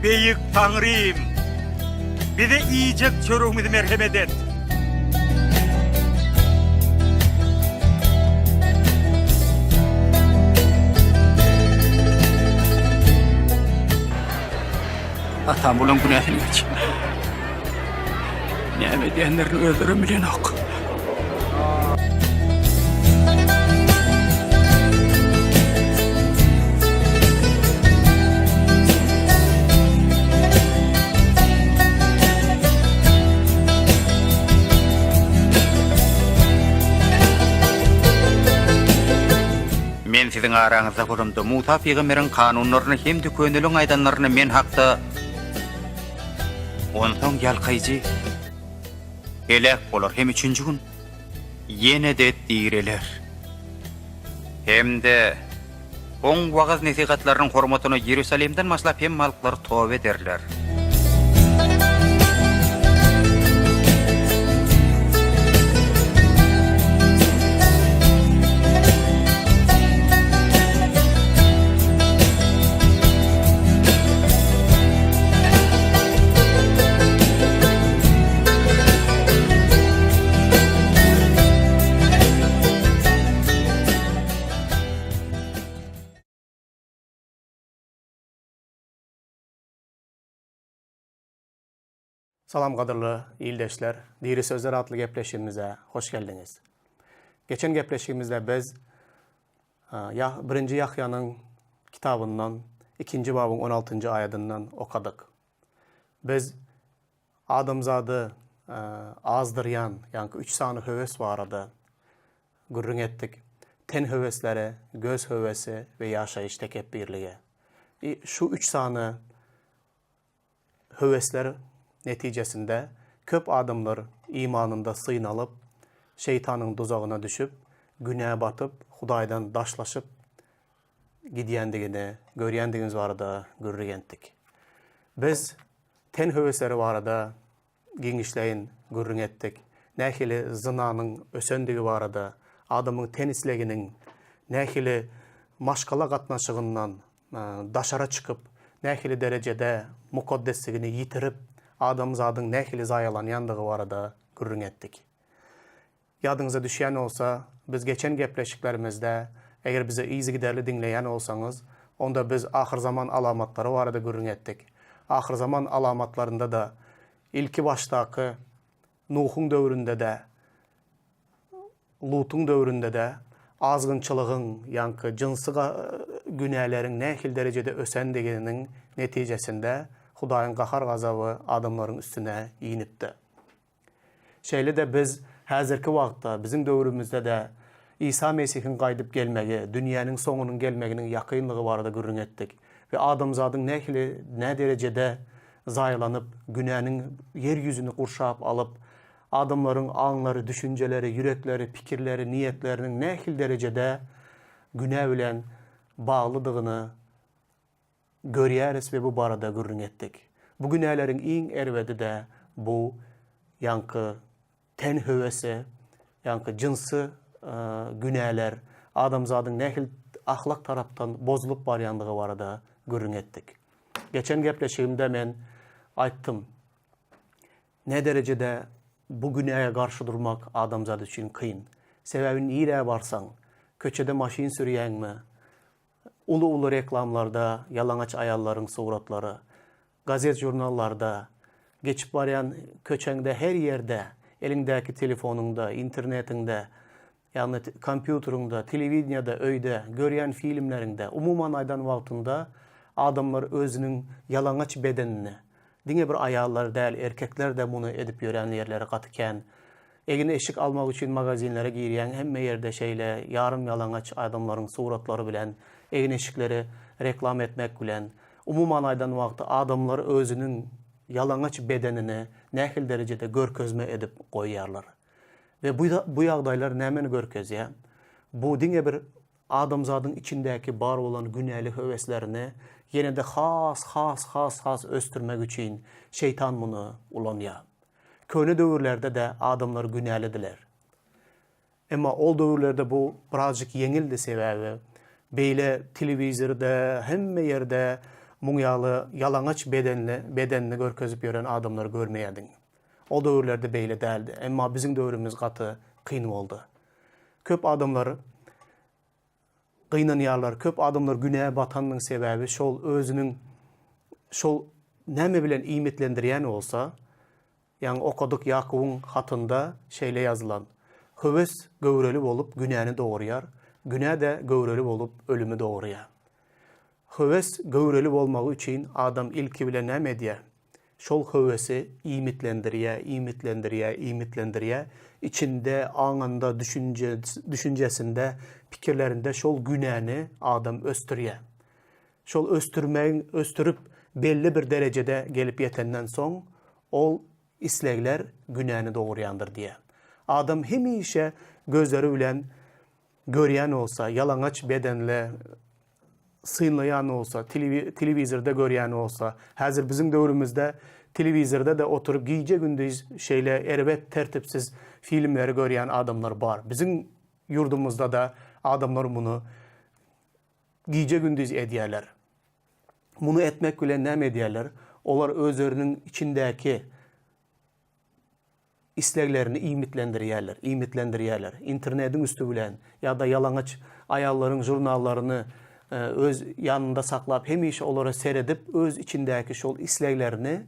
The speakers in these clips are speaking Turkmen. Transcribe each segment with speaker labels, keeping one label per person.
Speaker 1: Beýik Taňrym! Bize iýjek çöregimizi merhemet et!
Speaker 2: Atam bulaň günäsini geç. Näme edýänlerini özlerem bilenok.
Speaker 1: Men siziň araňyzda bolamda, Musa pygamberiň kanunlaryny hem-de köneliň aýdanlaryny men hakda Onsoň ýalkaýjy heläk bolar hem üçünji gün ýene-de direler. Hem-de Oň wagyz-nesihatlarynyň hormatyna Iýerusalimden başlap hemme halklar toba ederler.
Speaker 3: Salam gadyrly ildeşler, Diri sözler atly gepleşigimize hoş geldiňiz. Geçen gepleşigimizde biz Birinji Ýahýanyň kitabyndan ikinji babyň on altynjy aýadyndan okadyk. Biz adamzady azdyrýan, ýaňky üç sany höwes barada gürrüň etdik. Ten höwesleri, göz höwesi we ýaşaýyş tekepbirligi. Şu üç sany höwesler netijesinde köp adamlar imanynda synalyp, şeýtanyň duzagyna düşüp, günä batyp, Hudaýdan daşlaşyp gidýändigini görýändigimiz barada gürrüň etdik. Biz ten höwesleri barada giňişleýin gürrüň etdik. Nähili zynanyň ösendigi barada, adamyň ten isleginiň nähili maşgala gatnaşygyndan daşara çykyp, nähili derejede mukaddesligini ýitirip, adamzadyň nähili zaýalanýandygy barada gürrüň etdik. Ýadyňyza düşýän bolsa, biz geçen gepleşiklerimizde, eger bizi yzygiderli diňleýän bolsaňyz, onda biz ahyrzaman alamatlary barada gürrüň etdik. Ahyrzaman alamatlarynda-da ilki başdaky Nuhuň döwründe-de, Lutuň döwründe-de azgynçylygyň, ýaňky jynsy günäleriň nähili derejede ösendiginiň netijesinde Hudaýyň gahar-gazaby adamlaryň üstüne inipdi. Şeýle-de biz häzirki wagtda, biziň döwrümizde-de Isa Mesihiň gaýdyp gelmegi, dünýäniň soňunyň gelmeginiň ýakynlygy barada gürrüň etdik we adamzadyň nähili, näderejede zaýalanyp, günäniň ýer ýüzüni gurşap alyp, adamlaryň aňlary, düşünjeleri, ýürekleri, pikirleri, niýetleriniň nähili derejede günä bilen baglydygyny görýäris we bu barada gürrüň etdik. Bu günäleriň iň erbedi-de bu ýaňky ten höwesi, ýaňky jynsy günäler, adamzadyň nähili ahlak tarapdan bozulyp barýandygy barada gürrüň etdik. Geçen gepleşigimde men aýtdym, ne derejede bu günäge garşy durmak adamzat üçin kyn. Sebäbi nirä barsaň, köçede maşyn sürýäňmi, Uly-uly reklamlarda ýalaňaç aýallaryň suratlary, gazet-žurnallarda, geçip barýan köçäňde her ýerde, eliňdäki telefonyňda, internetiňde, ýagny kompýuteriňde, telewideniýada, öýde, görýän filmleriňde, umuman aýdan wagtyňda adamlar özüniň ýalaňaç bedenini, diňe bir aýallar däl, erkekler-de muny edip ýören ýerleri gaty kän. Egin-eşik almak üçin magazinlere girýäň, hemme ýerde şeýle ýarym-ýalaňaç adamlaryň suratlary bilen egin-eşikleri reklama etmek bilen, umuman aýdan wagty adamlar özüniň ýalaňaç bedenini nähili derejede görkezme edip goýýarlar. We bu bu ýagdaýlar nämeni görkezýär? Bu diňe bir adamzadyň içindäki bar bolan günäli höweslerini ýene-de has has has has ösdürmek üçin şeýtan muny ulanýar. Köne döwürlerde-de adamlar günälidiler. Emma ol döwürlerde bu birazjyk ýeňildi, sebäbi beýle telewizorda, hemme ýerde muň ýaly ýalaňaç bedenli, bedenini görkezip ýören adamlary görmeýärdiň. O döwürlerde beýle däldi. Emma biziň döwrümiz gaty kyn boldy. Köp adamlar gynanýarlar, köp adamlar günä batanynyň sebäbi şol özüniň şol näme bilen iýmitlendirýän bolsa, Ýaňy okadyk Ýakubyň hatynda şeýle ýazylan, Höwes göwreli bolup günäni dogurýar, günä-de göwreli bolup ölümi dogurýar. Höwes göwreli bolmagy üçin adam ilki bilen näme edýär? Şol höwesi iýmitlendirýär, iýmitlendirýär, iýmitlendirýär. Içinde, aňynda, düşünje, düşünjesinde, pikirlerinde şol günäni adam ösdürýär. Şol ösdürmegiň, ösdürip belli bir derejede gelip ýetenden soň, ol islegler günäni dogurýandyr diýýär. Adam hemişe gözleri bilen görýän bolsa, ýalaňaç bedenli synlaýan bolsa, telewizorda görýän bolsa, häzir biziň döwrümizde telewizorda-da oturyp gije-gündiz şeýle erbet tertipsiz filmleri görýän adamlar bar. Biziň ýurdumyzda-da adamlar muny gije-gündiz edýärler. Muny etmek bilen näme edýärler? Olar özleriniň içindäki isleglerini iýmitlendirýärler, iýmitlendirýärler. Internediň üsti bilen ýa-da ýalaňaç aýallaryň žurnallaryny öz ýanynda saklap, hemişe olara seredip, öz içindäki şol isleglerini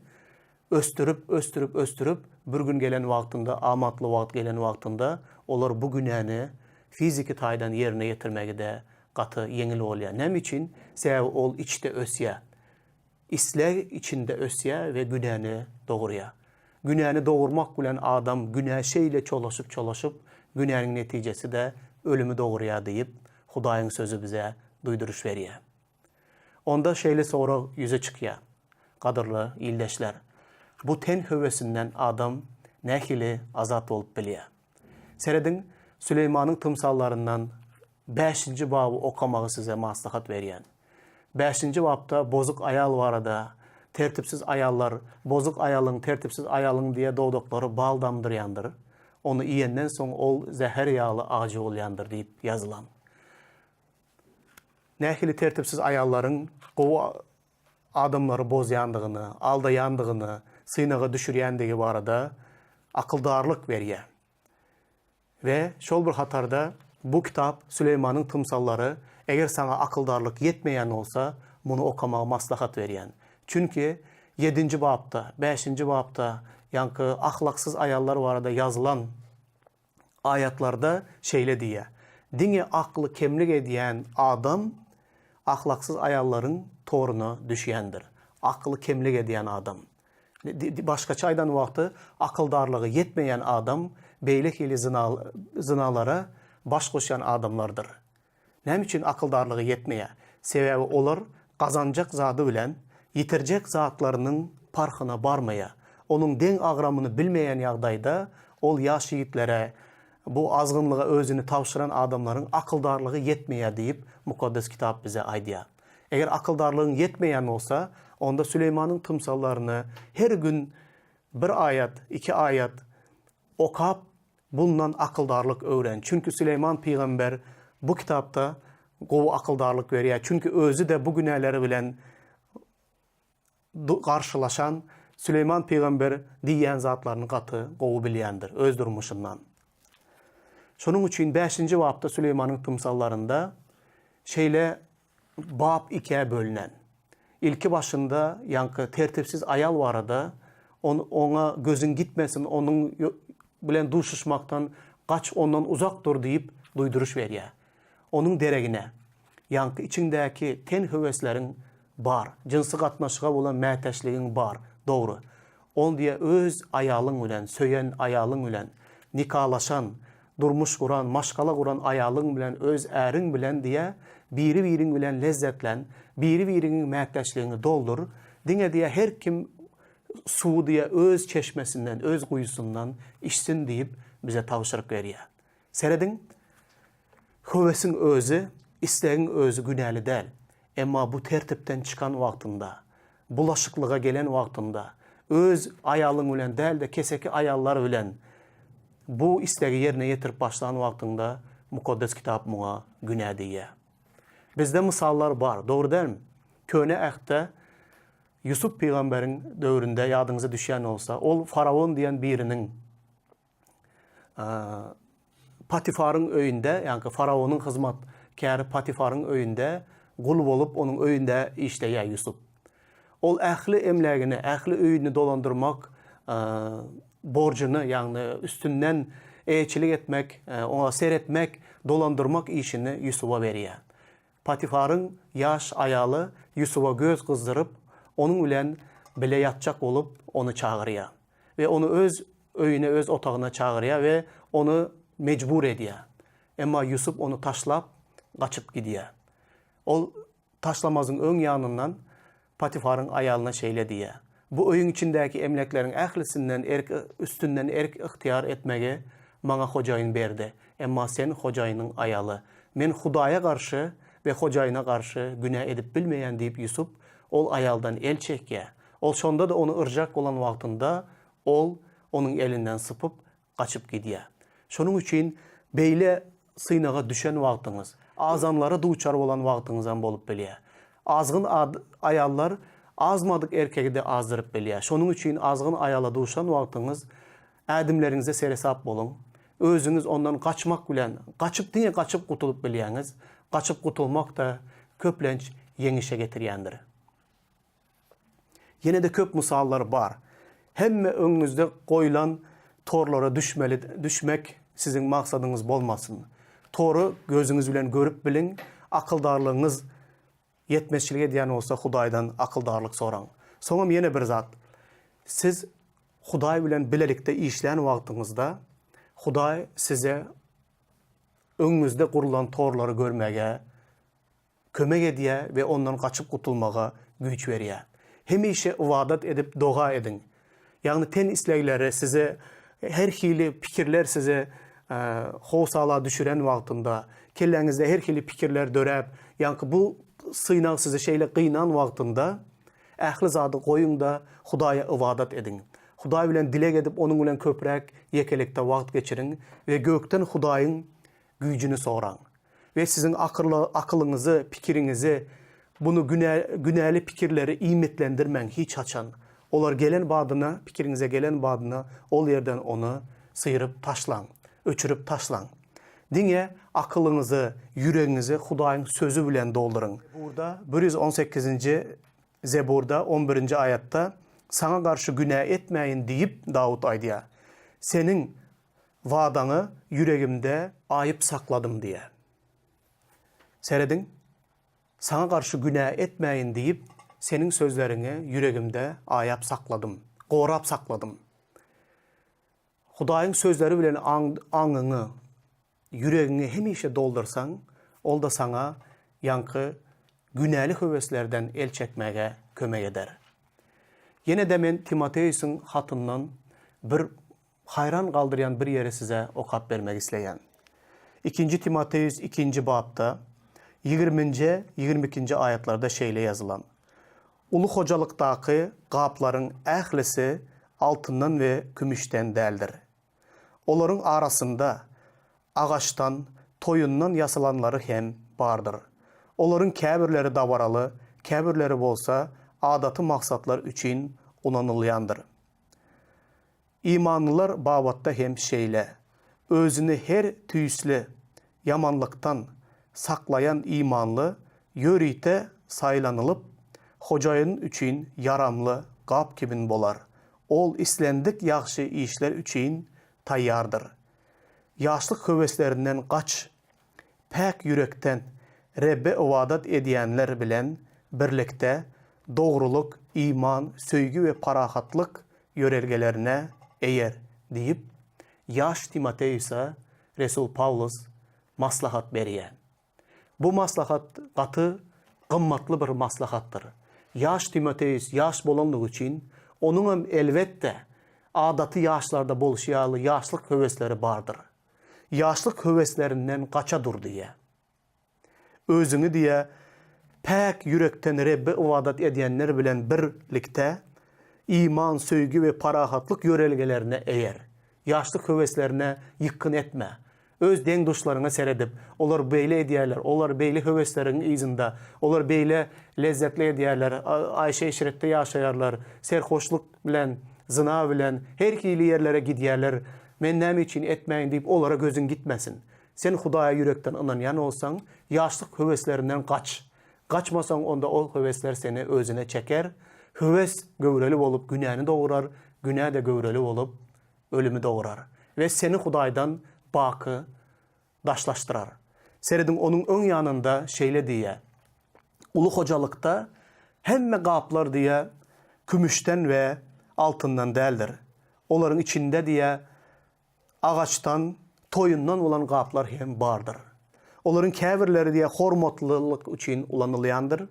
Speaker 3: ösdürip, ösdürip, ösdürip, bir gün gelen wagtynda, amatly wagt gelen wagtynda olar bu günäni fiziki taýdan ýerine ýetirmegi-de gaty ýeňil bolýar. Näme üçin? Sebäbi ol içde ösýär. Isleg içinde ösýär we günäni dogurýar. Günäni dogurmak bilen adam günä şeýle çolaşyp-çolaşyp, günäniň netijesi-de ölümi dogurýar diýip, Hudaýyň Sözi bize duýduryş berýär. Onda şeýle sorag ýüze çykýar, gadyrly ildeşler, bu ten höwesinden adam nähili azat bolup bilýär? Serediň, Süleýmanyň tymsallaryndan bäşinji baby okamagy size maslahat berýän. Bäşinji bapda bozuk aýal barada, tertipsiz aýallar, bozuk aýalyň, tertipsiz aýalyň diýe dodaklary bal damdyrýandyr, ony iýenden soň ol zäher ýaly ajy bolýandyr diýip ýazylan. Nähili tertipsiz aýallaryň gowy adamlary bozýandygyny, aldaýandygyny, synaga düşürýändigi barada akyldarlyk berýär. We şol bir hatarda bu kitap Süleýmanyň tymsallary eger saňa akyldarlyk ýetmeýän bolsa, muny okamagy maslahat berýän. Çünki ýedinji bapda, bäşinji bapda ýaňky ahlaksyz aýallar barada ýazylan aýatlarda şeýle diýýär, Diňe akly kemlik edýän adam ahlaksyz aýallaryň toruna düşýändir. Akly kemlik edýän adam. Başgaça aýdan wagty, akyldarlygy ýetmeýän adam beýle hili zynalara baş goşýan adamlardyr. Näme üçin akyldarlygy ýetmeýär? Sebäbi olar gazanjak zady bilen ýitirjek zatlarynyň parhyna barmaýar. Onuň deň agramyny bilmeýän ýagdaýda ol ýaş ýigitlere, bu azgynlyga özüni tabşyran adamlaryň akyldarlygy ýetmeýär diýip, Mukaddes Kitap bize aýdýar. Eger akyldarlygyň ýetmeýän bolsa, onda Süleýmanyň tymsallaryny her gün bir aýat, iki aýat okap, Bundan akyldarlyk öwren. Çünki Süleýman pygamber bu kitapda gowy akyldarlyk berýär. Çünki özi-de bu günäleri bilen garşylaşan Süleýman pygamber diýýän zatlaryny gaty gowy bilýändir öz durmuşyndan. Şonuň üçin bäşinji bapda Süleýmanyň tymsallarynda şeýle Bap ikä bölünen. Ilki başynda ýaňky tertipsiz aýal barada, on oňa gözüň gitmesin, onuň bilen duşuşmakdan gaç, ondan uzak dur diýip duýduryş berýär. Onuň deregine, ýaňky içiňdäki ten höwesleriň bar, jynsy gatnaşyga bolan mätäçligiň bar, dogry. Ol diýýär, öz aýalyň bilen, söýen aýalyň bilen, nikalaşan, Durmuş guran, maşgala guran aýalyň bilen, öz äriň bilen diýä, biri-biriň bilen lezzetlen, biri-biriňiň mätäçligiňi doldur. Diňe diýä her kim suwy diýä öz çeşmesinden, öz guýusyndan içsin diýip bize tabşyryk berýär. Serediň, höwesiň özi, islegiň özi günäli däl. Emma bu tertipden çykan wagtynda, bulaşyklyga gelen wagtynda, öz aýalyň bilen däl-de keseki aýallar bilen bu islegi ýerine ýetirip başlan wagtyňda Mukaddes Kitap muňa günä diýýär. Bizde mysallar bar, dogry dälmi? Köne Ähtde. Ýusup pygamberiň döwründe ýadyňyza düşýän bolsa, ol faraon diýen biriniň Patifaryň öýünde, ýagny faraonyň hyzmatkäri Patifaryň öýünde gul bolup, onuň öýünde işleýär Ýusup. Ol ähli emlägini, ähli öýüni dolandyrmak borjuny, ýagny üstünden eýeçilik etmek, oňa seretmek, dolandyrmak işini Ýusuba berýär. Patifaryň ýaş aýaly Ýusuba göz gyzdyryp, onuň bilen bile ýatjak bolup, ony çagyrýar. We ony öz öýüne, öz otagyna çagyrýar we ony mejbur edýär. Emma Ýusup ony taşlap, gaçyp gidýär. Ol taşlamazyň öň ýanyndan Patifaryň aýalyna şeýle diýýär, Bu öýüň içindäki emläkleriň ählisinden erk üstünden erk-ygtyýar etmegi maňa hojaýyn berdi. Emma sen hojaýynyň aýaly. Men Hudaýa garşy we hojaýyna garşy günä edip bilmeýän diýip Ýusup ol aýaldan el çekýär. Ol şonda-da ony yrjak bolan wagtynda ol onuň elinden sypyp, gaçyp gidýär. Şonuň üçin beýle synaga düşen wagtyňyz, azanlara duçar bolan wagtyňyzam bolup bilýär. Azgyn aýallar azmadyk erkegi-de azdyryp bilýär. Şonuň üçin azgyn aýala duşan wagtyňyz ädimleriňize seresap boluň. Özüňiz ondan gaçmak bilen, gaçyp diňe gaçyp gutulyp bilýäňiz. Gaçyp gutulmak-da köplenç ýeňişe getirýändir. Ýene-de köp mysallar bar. Hemme öňüňizde goýlan torlara düşmeli, düşmek siziň maksadyňyz bolmasyn. Tory gözüňiz bilen görüp biliň, akyldarlygyňyz ýetmezçilik edýän bolsa Hudaýdan akyldarlyk soraň. Soňam ýene bir zat. Siz Hudaý bilen bilelikde işlän wagtyňyzda Hudaý size öňüňizde gurlan torlary görmäge kömek edýär we ondan gaçyp gutulmaga güýç berýär. Hemişe ybadat edip doga ediň. Ýagny ten islegleri size her hili pikirler sizi howsala düşüren wagtynda, kelläňizde her hili pikirler döräp, ýaňky bu synag sizi şeýle gynan wagtynda ähli zady goýuň-da Hudaýa ybadat ediň. Hudaý bilen dileg edip onuň bilen köpräk ýekelikde wagt geçiriň we gökden Hudaýyň güýjüni soraň. We siziň akylyňyzy, pikiriňizi, bunu günä, günäli pikirleri iýmitlendirmäň hiç haçan. Olar gelen badyna, pikiriňize gelen badyna ol ýerden ony syryp taşlaň, öçürip taşlaň. Diňe akylyňyzy, ýüregiňizi Hudaýyň Sözi bilen dolduryň. Zeburda, 118-nji Zeburda on birinji aýatda, Saňa garşy günä etmäýin diýip, Dawut aýdýar. Seniň Wadaňy ýüregimde aýyp sakladym diýýär. Serediň, Saňa garşy günä etmäýin diýip, Seniň sözleriňi ýüregimde aýap sakladym, gorap sakladym. Hudaýyň sözleri bilen aňyňy, ýüregiňi hemişe doldursaň, ol-da saňa ýaňky günäli höweslerden el çekmäge kömek eder. Ýene-de men Timoteosyň hatyndan bir Haýran galdyrýan bir ýeri size okap bermek isleýän. Ikinji Timoteus ikinji bapda, ýigriminji, 22-nji aýatlarda şeýle ýazylan, Uly hojalykdaky gaplaryň ählisi altyndan we kümüşden däldir. Olaryň arasynda agaçdan, toýundan ýasalanlary hem bardyr. Olaryň käbirleri dabaraly, käbirleri bolsa adaty maksatlar üçin ulanylýandyr. Imanlylar babatda hem şeýle. Özüni her tüýsli ýamanlykdan saklaýan imanly ýörite saýlanylyp, Hojaýyn üçin ýaramly gap kibin bolar. Ol islendik ýagşy işler üçin taýýardyr. Ýaşlyk höweslerinden gaç. Päk ýürekden Rebbe ybadat edýänler bilen birlikde dogrulyk, iman, söýgi we parahatlyk ýörelgelerine eýer diýip, ýaş Timoteosa resul Pawlus maslahat berýär. Bu maslahat gaty gymmatly bir maslahatdyr. Ýaş Timoteos ýaş bolanlygy üçin, onuňam elbetde, adaty ýaşlarda bolşy ýaly ýaşlyk höwesleri bardyr. Ýaşlyk höweslerinden gaça dur diýýär. Özüňi diýýär, päk ýürekden Rebbe ybadat edýänler bilen birlikde iman, söýgi we parahatlyk ýörelgelerine eýer. Ýaşlyk höweslerine ýykgyn etme. Öz deň-duşlaryňa seredip, olar beýle edýärler, olar beýle höwesleriň yzynda, olar beýle lezzetli edýärler, aýşy-eşretde ýaşaýarlar, serhoşlyk bilen, zyna bilen her hili ýerlere gidýärler, men näme üçin etmäýin diýip olara gözüň gitmesin. Sen Hudaýa ýürekden ynanýan bolsaň, ýaşlyk höweslerinden gaç. Gaçmasaň onda ol höwesler seni özüne çeker, höwes göwreli bolup günäni dogurar, günä-de göwreli bolup ölümi dogurar we seni Hudaýdan baky daşlaşdyrar. Serediň, onuň öň ýanynda şeýle diýýär, Uly hojalykda hemme gaplar diýýär, kümüşden we altyndan däldir. Olaryň içinde diýýär, agaçdan, toýundan bolan gaplar hem bardyr. Olaryň käbirleri diýýär, hormatlylyk üçin ulanylýandyr.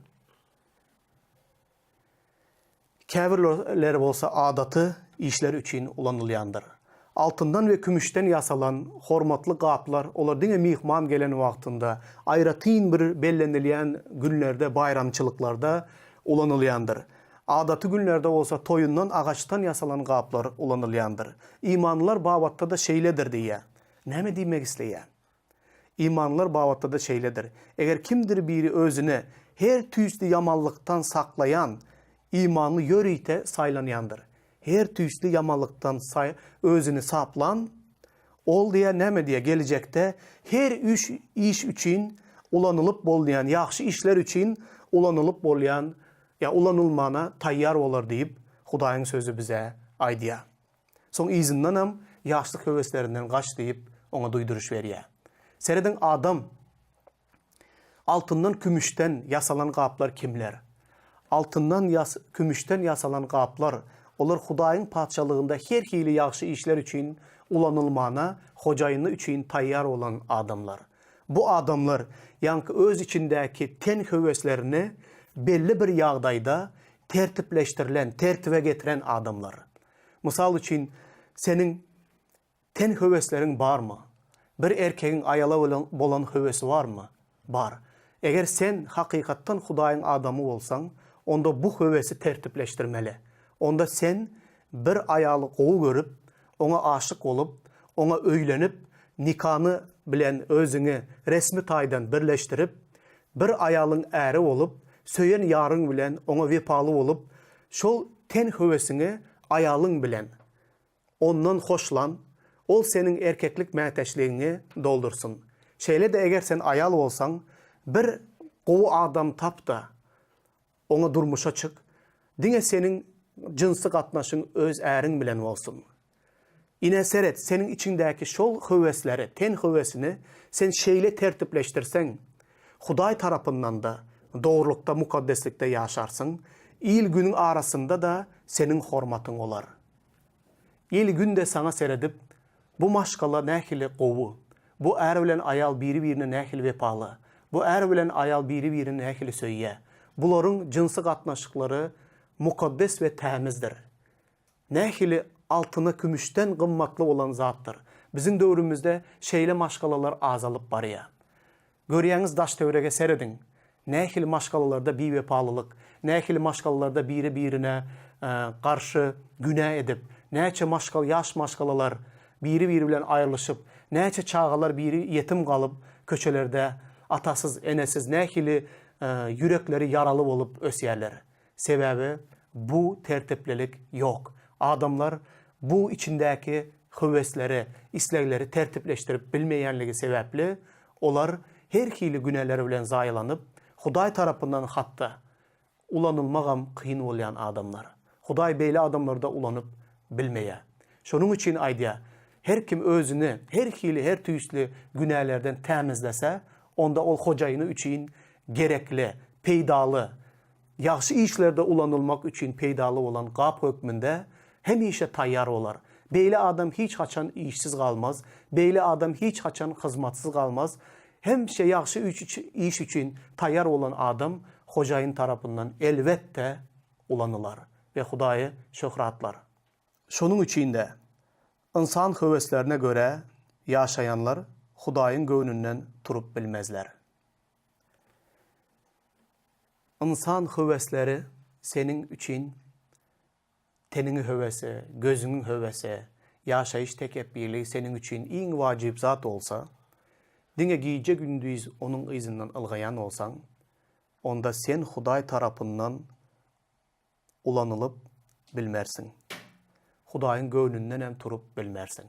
Speaker 3: Käbirleri bolsa adaty işler üçin ulanylýandyr. Altyndan we kümüşden ýasalan hormatly gaplar olar diňe myhman gelen wagtynda, aýratyn bir bellenilýän günlerde, baýramçylyklarda ulanylýandyr. Adaty günlerde bolsa toýundan, agaçdan ýasalan gaplar ulanylýandyr. Imanlylar babatda-da şeýledir diýýär. Näme diýmek isleýär? Imanlylar babatda-da şeýledir. Eger kimdir biri özüni her tüýsli ýamanlykdan saklaýan imanly ýörite saýlanýandyr. Her tüýsli ýamanlykdan özüni saplan, ol diýýär näme diýýär, gelejekde her üç iş üçin ulanylyp bolunýan, ýagşy işler üçin ulanylyp bolýan ýa ulanylmana taýýar bolar diýip, Hudaýyň sözi bize aýdýar. Soň yzyndanam ýaşlyk höweslerinden gaç diýip, oňa duýduryş berýär. Serediň, adam altyndan, kümüşden ýasalan gaplar kimler? Altyndan, kümüşden ýasalan gaplar, olar Hudaýyň Patyşalygynda her hili ýagşy işler üçin ulanylmana hojaýyny üçin taýýar bolan adamlar. Bu adamlar, ýaňky öz içindäki ten höweslerini belli bir ýagdaýda tertipleşdirilen, tertibe getiren adamlar. Mysal üçin, seniň ten höwesleriň barmy? Bir erkegiň aýala bolan höwesi barmy? Bar. Eger sen hakykatdan Hudaýyň adamy bolsaň, onda bu höwesi tertipleşdirmeli. Onda sen bir aýaly gowy görüp, oňa aşyk bolup, oňa öýlenip, nikany bilen özüňi resmi taýdan birleşdirip, bir aýalyň äri bolup, söýen ýaryň bilen oňa wepaly bolup, şol ten höwesiňi aýalyň bilen, ondan hoşlan, ol seniň erkeklik mätäçligiňi doldursyn. Şeýle-de eger sen aýal bolsaň, bir gowy adam tap-da, oňa durmuşa çyk, diňe seniň jynsy gatnaşyň öz äriň bilen bolsun. Ine, seret, seniň içiňdäki şol höwesleri, ten höwesini sen şeýle tertipleşdirseň, Hudaý tarapyndan-da dogrulykda, mukaddeslikde ýaşarsyň, il-günüň arasynda-da seniň hormatyň bolar. Il-gün-de saňa seredip, Bu maşgala nähili gowy, bu är bilen aýal biri-birine nähili wepaly, bu är bilen aýal biri-birini nähili söýýär, bularyň jynsy gatnaşyklary mukaddes we tämizdir. Nähili altyna kümüşden gymmatly bolan zatdyr. Biziň döwrümizde şeýle maşgalalar azalyp barýar. Görýäňiz daş-töwerege serediň. Nähili maşgalalarda biwepalylyk, nähili maşgalalarda biri-birine garşy günä edip, näçe maşgal ýaş maşgalalar biri-biri bilen aýrylyşyp, näçe çagalar biri ýetim galyp köçelerde atasyz, enesiz nähili ýürekleri ýaraly bolup ösýärler. Sebäbi bu tertiplilik ýok. Adamlar bu içindäki höwesleri, islegleri tertipleşdirip bilmeýänligi sebäpli, olar her hili günäler bilen zaýalanyp, Hudaý tarapyndan hatda ulanylmagam kyn bolýan adamlar. Hudaý beýle adamlary-da ulanyp bilmeýär. Şonuň üçin aýdýar, Her kim özüni her hili, her tüýsli günälerden tämizlese, onda ol hojaýyny üçin gerekli, peýdaly, Ýagşy işlerde ulanylmak üçin peýdaly bolan gap hökmünde hemişe taýýar bolar. Beýle adam hiç haçan işsiz galmaz, beýle adam hiç haçan hyzmatsyz galmaz. Hemişe ýagşy iş üçin taýýar bolan adam hojaýyn tarapyndan elbetde ulanylar we Hudaýy şöhratlar. Şonuň üçin-de, ynsan höweslerine görä ýaşaýanlar Hudaýyň göwnünden turup bilmezler. Ynsan höwesleri seniň üçin teniňi höwesi, gözüňiň höwesi, ýaşaýyş tekepbirligi seniň üçin iň wajyp zat bolsa. Diňe gije-gündiz Onuň yzyndan ylgaýan bolsaň, onda sen Hudaý tarapyndan ulanylyp bilmersiň. Hudaýyň göwnünden hem turup bilmersiň.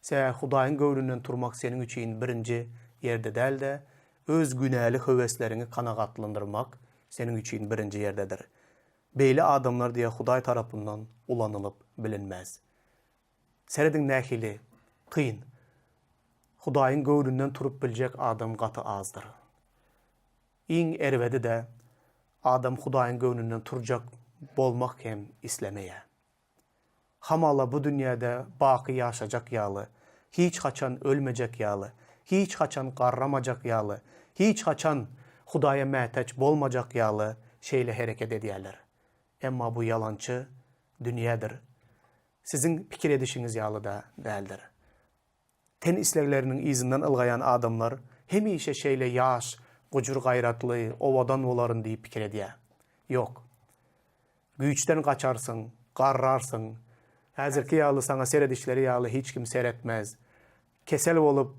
Speaker 3: Sebäbi Hudaýyň göwnünden turmak seniň üçin birinji ýerde däl-de, öz günäli höwesleriňi kanagatlandyrmak seniň üçin birinji ýerdedir. Beýle adamlar diýe Hudaý tarapyndan ulanylyp bilinmez. Serediň nähili kyn. Hudaýyň göwnünden turup biljek adam gaty azdyr. Iň erbedi-de adam Hudaýyň göwnünden turjak bolmak hem islemeýär. Hamala bu dünýäde baky ýaşajak ýaly, hiç haçan ölmejek ýaly, hiç haçan garramajak ýaly, hiç haçan Hudaýa mätäç bolmajak ýaly şeýle hereket edýärler. Emma bu ýalançy dünýädir. Siziň pikir edişiňiz ýaly-da däldir. Ten islegleriniň yzyndan ylgaýan adamlar hemişe şeýle ýaş, gujur-gaýratly, owadan bolaryn diýip pikir edýär. Ýok. Güýçden gaçarsyň, garrarsyň. Häzirki ýaly saňa seredişleri ýaly hiç kim seretmez. Kesel bolup,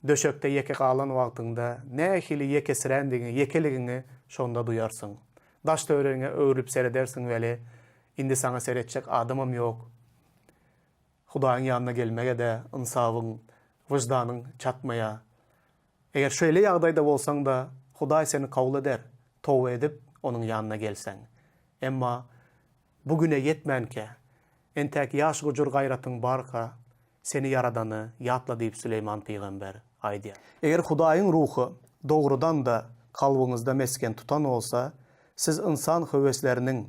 Speaker 3: döşekde ýeke galan wagtyňda nähili ýekesirändigiňi, ýekeligiňi şonda duýarsyň. Daş-töweregiňe öwrülip seredersiň weli, indi saňa seretjek adamam ýok. Hudaýyň ýanyna gelmege-de ynsabyň, wyždanyň çatmaýar. Eger şeýle ýagdaýda bolsaň-da, Hudaý seni kabul eder, toba edip, Onuň ýanyna gelseň. Emma bu güne ýetmänkä, entäk ýaş gujur-gaýratyň barka, seni Ýaradany ýatla diýip Süleýman pygamber aýdýar. Eger Hudaýyň Ruhy dogrudan-da kalbyňyzda mesgen tutan bolsa, siz ynsan höwesleriniň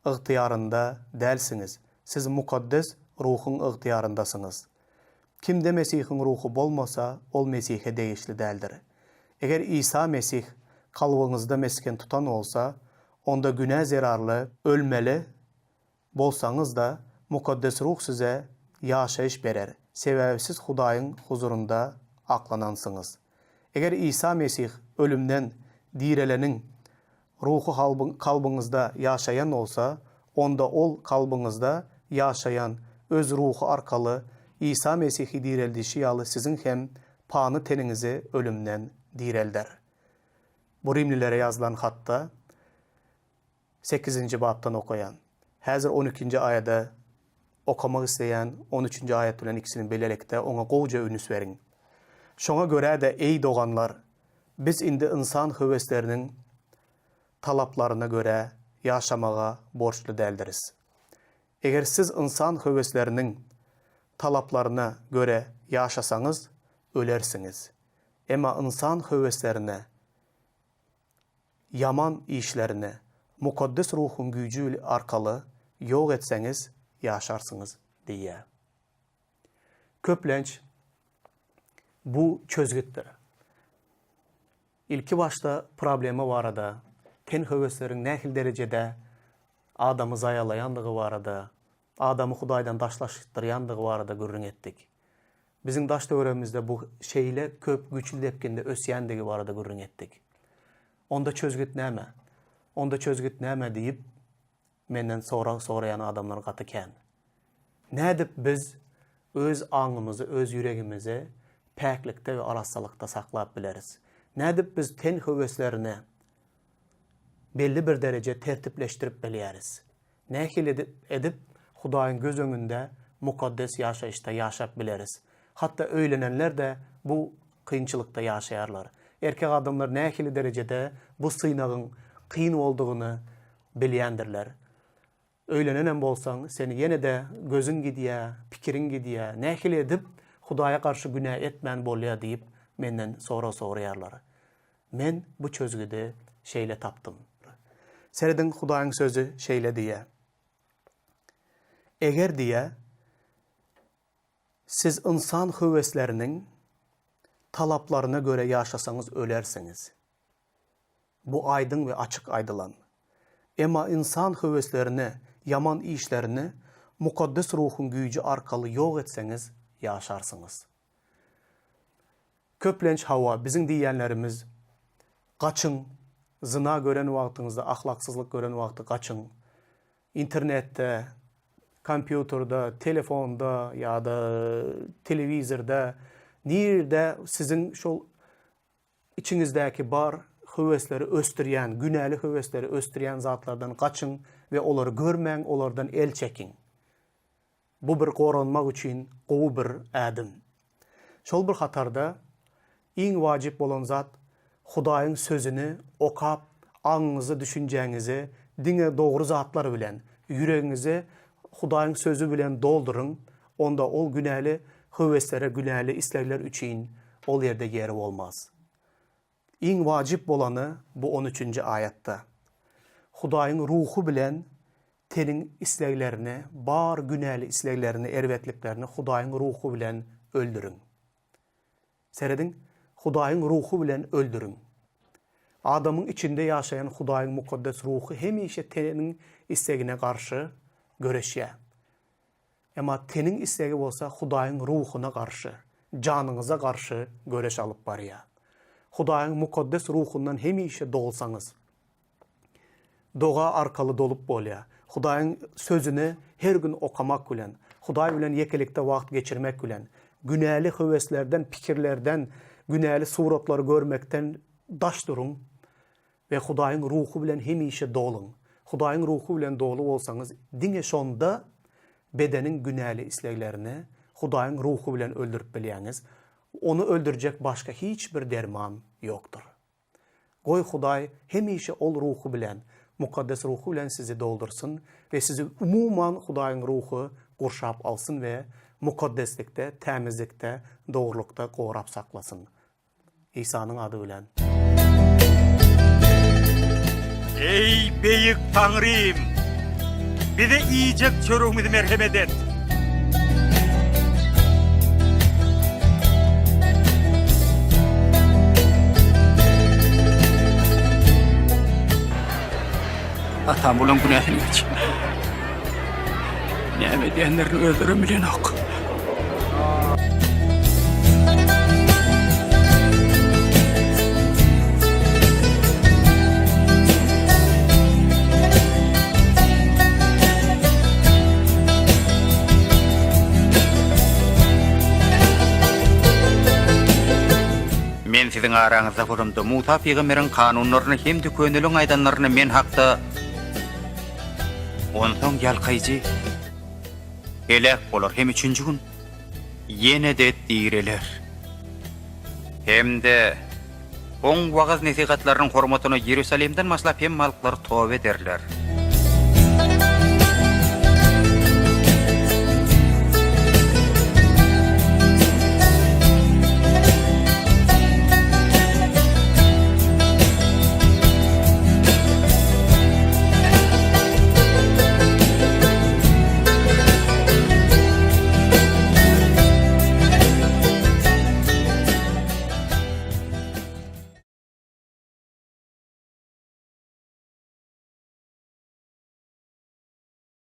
Speaker 3: ygtyýarynda dälsiňiz, siz Mukaddes Ruhuň ygtyýaryndasyňyz. Kimde Mesihiň Ruhy bolmasa, ol Mesihe degişli däldir. Eger Isa Mesih kalbyňyzda mesgen tutan bolsa, onda günä zerarly ölmeli bolsaňyz-da, Mukaddes Ruh size ýaşaýyş berer, sebäbi siz Hudaýyň huzurynda aklanansyňyz. Eger Isa Mesih ölümden direleniň Ruhy kalbyňyzda ýaşaýan bolsa, onda Ol kalbyňyzda ýaşaýan Öz Ruhy arkaly Isa Mesihi direldişi ýaly siziň hem pany teniňizi ölümden direlder. Bu Rimlilere ýazylan hatda sekizinji bapdan okaýan. Häzir on ikinji aýada okamak isleýän on üçünji aýat bilen ikisini bilelikde oňa gowuja ünüs beriň. Şoňa görä-de, eý doganlar, biz indi ynsan höwesleriniň talaplaryna görä ýaşamaga borçly däldiris. Eger siz ynsan höwesleriniň talaplaryna görä ýaşasaňyz, ölersiňiz. Emma ynsan höweslerine ýaman işlerini Mukaddes Ruhuň güýji arkaly ýok etseňiz, ýaşarsyňyz diýýär. Köplenç bu çözgütdir. Ilki başda problema barada, ten höwesleriň nähili derejede adamy zaýalaýandygy barada, adamy Hudaýdan daşlaşdyrýandygy barada gürrüň etdik. Biziň daş-töweregimizde bu şeýle köp güýçli depginde ösýändigi barada gürrüň etdik. Onda çözgüt näme? Onda çözgüt näme diýip, menden sorag soraýan adamlar gaty kän. Nädip biz öz aňymyzy, öz ýüregimizi päklikde we arassalykda saklap bileris? Nädip biz ten höweslerini belli bir dereje tertipleşdirip bilýäris? Nähili edip Hudaýyň göz öňünde mukaddes ýaşaýyşda ýaşap bileris? Hatda öýlenenler-de bu kynçylykda ýaşaýarlar. Erkek adamlar nähili derejede bu synagyň kyn boldugyny bilýändirler. Öýlenenem bolsaň, seni ýene-de gözüň gidýär, pikiriň gidýär. Nähili edip Hudaýa garşy günä etmän bolýar diýip, menden sorag soraýarlar. Men bu çözgüdi şeýle tapdym. Serediň, Hudaýyň Sözi şeýle diýýär, Eger diýýär, siz ynsan höwesleriniň talaplaryna görä ýaşasaňyz ölersiňiz. Bu aýdyň we açyk aýdylan. Emma ynsan höweslerini, ýaman işlerini Mukaddes Ruhuň güýji arkaly ýok etseňiz ýaşarsyňyz. Köplenç hawa, biziň diýýänlerimiz, Gaçyň, zyna gören wagtyňyzda, ahlaksyzlyk gören wagty gaçyň. Internetde, kompýuterde, telefonda ýa-da telewizorda. Nirde siziň şol içiňizdäki bar höwesleri ösdürýän, günäli höwesleri ösdürýän zatlardan gaçyň we olary görmäň, olardan el çekiň. Bu bir goranmak üçin gowy bir ädim. Şol bir hatarda iň wajyp bolan zat Hudaýyň Sözüni okap, aňyňyzy, düşünjäňizi diňe dogry zatlar bilen, ýüregiňizi Hudaýyň Sözi bilen dolduryň, onda ol günäli höweslere, günäli islegler üçin ol ýerde ýeri bolmaz. Iň wajyp bolany bu on üçünji aýatda. Hudaýyň Ruhy bilen teniň isleglerini, bar günäli isleglerini, erbetliklerini Hudaýyň Ruhy bilen öldüriň. Serediň, Hudaýyň Ruhy bilen öldüriň. Adamyň içinde ýaşaýan Hudaýyň Mukaddes Ruhy hemişe teniň islegine garşy göreşýär. Emma teniň islegi bolsa Hudaýyň Ruhuna garşy, janyňyza garşy göreş alyp barýar. Hudaýyň Mukaddes Ruhundan hemişe dolsaňyz, doga arkaly dolup bolýar. Hudaýyň Sözüni her gün okamak bilen, Hudaý bilen ýekelikde wagt geçirmek bilen, günäli höweslerden, pikirlerden, günäli suratlary görmekden daş duruň we Hudaýyň Ruhy bilen hemişe doluň. Hudaýyň Ruhy bilen doly bolsaňyz, diňe şonda bedeniň günäli isleglerini Hudaýyň Ruhy bilen öldürip bilýäňiz. Ony öldürjek başga hiç bir derman ýokdur. Goý Hudaý hemişe ol Ruhy bilen, Mukaddes Ruhy bilen sizi doldursyn we sizi umuman Hudaýyň Ruhy gurşap alsyn we mukaddeslikde, tämizlikde, dogrulykda gorap saklasyn. Isanyň ady bilen.
Speaker 1: Eý, beýik Taňrym! Bize iýjek çöregimizi merhemet et!
Speaker 2: Atam bulaň günäsini geç. Näme edýänlerini özlerem bilenok.
Speaker 1: Men siziň araňyzda bolamda, Musa pygamberiň kanunlaryny hem-de köneliň aýdanlaryny men hakda Onsoň ýalkaýjy heläk bolar hem üçünji gün ýene-de direler. Hem-de Oň wagyz-nesihatlarynyň hormatyna Iýerusalimden başlap hemme halklar toba ederler.